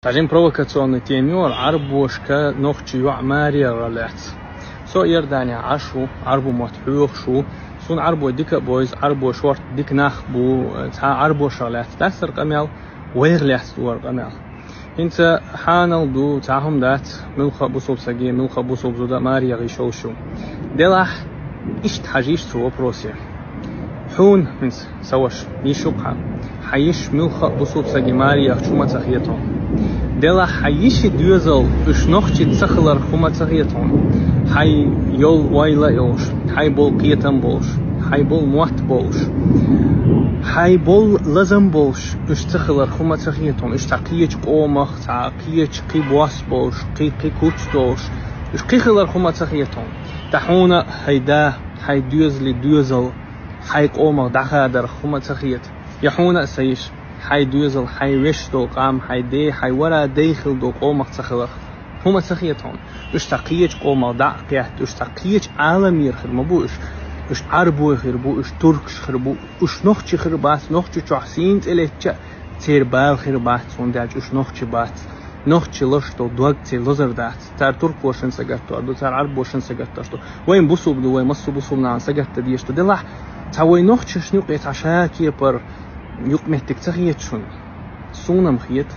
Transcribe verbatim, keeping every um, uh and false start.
Цхьа жин провокационный тема ю ер, Ӏарбошка нохчий йоӀ марегӀа лаьцна. Со Иорданехь Ӏаш ву, Ӏарбо мотт хьоьхуш ву. Суна Ӏарбой дика а бовзу, Ӏарбой шортта дика нах бу, цхьа Ӏарбошах лаьцна дац ер къамел, вайх лаьцна ду ер къамел. ХӀинца хьанал ду, цхьа хӀума дац, муьлхха а бусалба саги, муьлхха а бусалба зуда а марегӀа йиш йолуш ю. Делахь, иштта хьажийша цу вопросе. Хьуна, хӀинца, сан ваша, йиш ю-кх хьан. Хьан йиш муьлхха а бусалба саги марегӀа хӀума ца хета хьуна. Делахь, хьан йиши доьзал уьш нохчий ца хиларх хӀума ца хета хьуна. Хьайн йолу ойла а йолуш, хьайн болу кхетам болуш, хьайн болу мотт болуш, хьайн болу лазам болуш уьш ца хиларх хӀума ца хета хьуна. Уьш цхьа кхечу къомах, цхьа кхечу кхин бос болуш, кхин, кхин куц долуш, уьш кхин хиларх хӀума ца хета хьуна. Ткъа хьуна хьайн да, хьайн доьзале доьзал, хьайн къомах дӀахадарх хӀума ца хета. Я хьуна а, сан йиш, хьайн доьзал, хьайн вешаш долу къам, хьайн ден, хьайн вара дайн хилла долу къомах ца хиларх хӀума ца хета хьуна. Уьш цхьа кхечу къомах дӀа а кхетта, уьш цхьа кхечу Ӏаламера хир ма бу уьш. Уьш Ӏарбой хир бу, уьш туркаш хир бу, уьш нохчий хир бац, нохчийчохь сийна цӀе летча а, церан бала хир бац, хӀунда аьлча уьш нохчий бац. Нохчий лозуш долу дог церан лазар дац. Цара туркошна сагатдор ду, цара Ӏарбошна сагатдор ду. Вайн бусалба ду, вай массо а бусалба нахана сагатдан дезаш ду. Делахь, цхьа вай нохчашна юкъе цхьа ша кепара юкъаметтиг ца хета шуна? Суна-м хета.